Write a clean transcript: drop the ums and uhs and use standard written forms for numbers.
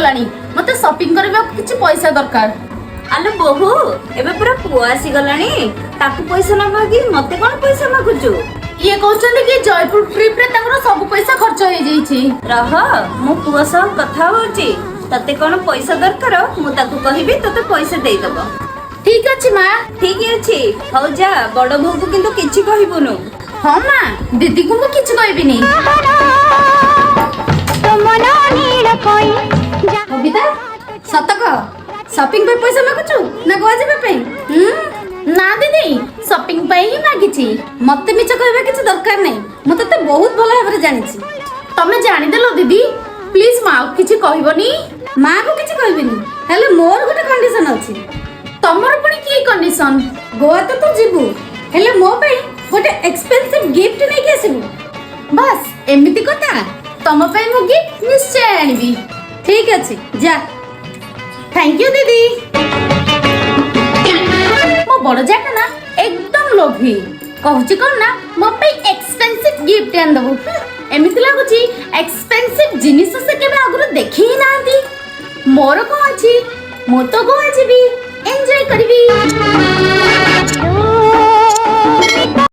ହେଇଗଲାଣି। ମତେ ସପିଂ କରିବାକୁ କିଛି ପଇସା ଦରକାର। ଆଲୋ ବୋହୁ, ଏବେ ପୁରା ପୁଅ ଆସିଗଲାଣି, ତାକୁ ପଇସା ନ ମାଗି ମତେ କଣ ପଇସା ମାଗୁଛୁ? ଇଏ କହୁଛନ୍ତି କି ଜୟପୁର ଟ୍ରିପ ରେ ତାଙ୍କର ସବୁ ପଇସା ଖର୍ଚ୍ଚ ହେଇଯାଇଛି। ରହ, ମୁଁ ପୁଅ ସହ କଥା ହଉଛି। ତତେ କଣ ପଇସା ଦରକାର, ମୁଁ ତାକୁ କହିବି, ତତେ ପଇସା ଦେଇଦବ। ଠିକ ଅଛି ମା। ଠିକ ଅଛି, ହଉ ଯା। ବଡ ବୋହୂକୁ କିନ୍ତୁ କିଛି କହିବୁନୁ। ହଁ ମା, ଦିଦିକୁ ମୁଁ କିଛି କହିବିନି। କବିତା, ସତ କହ, ସପିଂ ପାଇଁ ପଇସା ମାଗୁଛୁ ନା ଗୋଆ ଯିବା ପାଇଁ? ହୁଁ? ନା ଦିଦି, ସପିଂ ପାଇଁ ହିଁ ମାଗିଛି। ମତେ ମିଛ କହିବା କିଛି ଦରକାର ନାହିଁ। ମୁଁ ତତେ ବହୁତ ଭଲ ଭାବରେ ଜାଣିଛି। ତମେ ଜାଣିଦେଲ ଦିଦି, ପ୍ଲିଜ ମାକୁ କିଛି କହିବନି। ମାକୁ କିଛି କହିବିନି, ହେଲେ ମୋର ଗୋଟେ କଣ୍ଡିସନ ଅଛି। ତମର ପୁଣି କି କଣ୍ଡିସନ? ଗୋଆ ତ ତୁ ଯିବୁ, ହେଲେ ମୋ ପାଇଁ ଗୋଟେ ଏକ୍ସପେନ୍ସିଭ ଗିଫ୍ଟ ନେଇକି ଆସିବୁ। ବାସ୍, ଏମିତି କଥା। ତମ ପାଇଁ ମୁଁ ଗିଫ୍ଟ ନିଶ୍ଚୟ ଆଣିବି। ଠିକ ଅଛି, ଯା। Thank you ଦିଦି। ମୋ ବଡ ଯାଟା ନା ଏକଦମ ଲୋଭୀ। କହୁଛି କଣ ନା ମୋ ପାଇଁ ଏକ୍ସପେନ୍ସିଭ ଗିଫ୍ଟ ଆଣିଦବୁ। ଏମିତି ଲାଗୁଛି ଏକ୍ସପେନ୍ସିଭ ଜିନିଷ ସେ କେବେ ଆଗରୁ ଦେଖି ହିଁ ନାହାନ୍ତି। ମୋର କଣ ଅଛି, ମୁଁ ତ ଗୋଆ ଯିବି, ଏନ୍ଜୟ କରିବି।